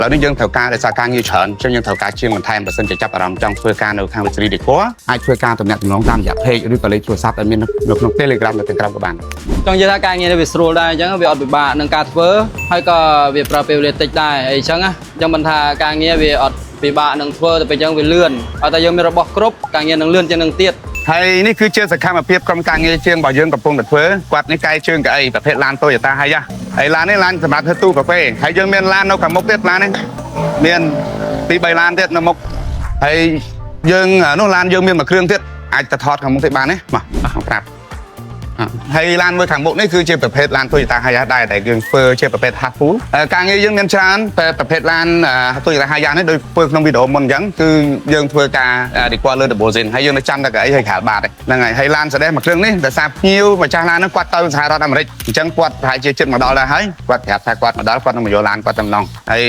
ឥឡូវនេះយើងត្រូវការដោយសារការងារច្រើនអញ្ចឹងយើងត្រូវការជាងបន្ថែមបើសិនជាចាប់អារម្មណ៍ចង់ធ្វើការនៅខាង Luxury Decor អាចធ្វើការទំនាក់ទំនងតាមរយៈ page ឬក៏លេខទូរស័ព្ទដែលមាននៅក្នុង Telegram នៅខាងក្រោមក៏បាន។ ចង់និយាយថាការងារនេះវាស្រួលដែរអញ្ចឹងវាអត់ពិបាកនឹងការធ្វើហើយក៏វាប្រើពេលវេលាតិចដែរអីចឹងណាអញ្ចឹងមិនថាការងារវាអត់ពិបាកនឹងធ្វើទៅពេលអញ្ចឹងវាលឿនឲ្យតែយើងមានរបស់គ្រប់ការងារនឹងលឿនជាងនឹងទៀត។ ហើយនេះគឺជាសកម្មភាពក្រុមការងារជាងរបស់យើងកំពុងតែធ្វើគាត់នេះកែជើងកៅអីប្រភេទឡាន Toyota ហើយហើយឡាននេះឡានសម្រាប់ធ្វើទូកាហ្វេហើយយើងមានឡាននៅខាងមុខទៀតឡាននេះមានពី3ឡានទៀតនៅមុខហើយយើងនោះឡានយើងមានមួយគ្រឿងទៀតអាចទៅថតខាងមុខទៀតបានទេមកមកប្រាប់ហើយឡានមួយខាងមុខនេះគឺជាប្រភេទឡាន Toyota Hiace ដែរតែយើងធ្វើជាប្រភេទ half full ការងារយើងមានច្រើនតែប្រភេទឡាន Toyota Hiace នេះដូចធ្វើក្នុងវីដេអូមុនអញ្ចឹងគឺយើងធ្វើការ decor លើ double zin ហើយយើងនៅចាំតែកៅអីហើយក្រាលបាតហ្នឹងហើយហើយឡានសដេះមួយគ្រឿងនេះដោយសារភ្ញៀវម្ចាស់ឡានហ្នឹងគាត់ទៅសហរដ្ឋអាមេរិកអញ្ចឹងគាត់ប្រហែលជាជិតមកដល់ដែរហើយគាត់ប្រាប់ថាគាត់មកដល់គាត់នឹងមកយកឡានគាត់តែម្ដងហើយ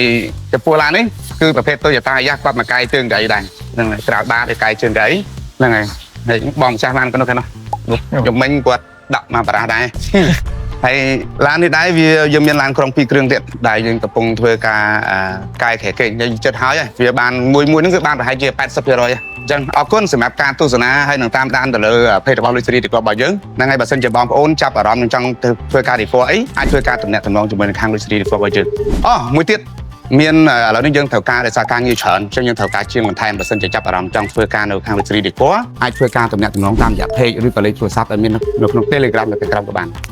ចំពោះឡាននេះគឺប្រភេទ Toyota Hiace គាត់មកកាយជើងកៅអីដែរហ្នឹងហើយក្រៅបាតហើយកែជើងកៅអីហ្នឹងហើយហើយបងម្ចាស់ឡានគាត់នៅខាងនោះយំមិញគាត់ដាក់មកបារះដែរ ហើយឡាននេះដែរវាយើងមានឡានក្រុងពីរគ្រឿងទៀតដែលយើងកំពុងធ្វើការកែខែគេយើងចិត្តហើយវាបានមួយមួយហ្នឹងគឺបានប្រហែលជា80%អញ្ចឹងអរគុណសម្រាប់ការទស្សនាហើយនឹងតាមដានទៅលើ page របស់ Luxury Decor របស់យើងហ្នឹងហើយបើសិនជាបងប្អូនចាប់អារម្មណ៍នឹងចង់ទៅធ្វើការ decor អីអាចធ្វើការទំនាក់ទំនងជាមួយនឹងខាង Luxury Decor របស់យើងអូមួយទៀតមានឥឡូវនេះយើងត្រូវការដោយសារការងារច្រើនអញ្ចឹងយើងត្រូវការជាងបន្ថែមបើសិនជាចាប់អារម្មណ៍ចង់ធ្វើការនៅខាង Luxury Decor អាចធ្វើការទំនាក់ទំនងតាមរយៈ page ឬក៏លេខទូរស័ព្ទដែលមាននៅក្នុង Telegram នៅខាងក្រោមក៏បាន។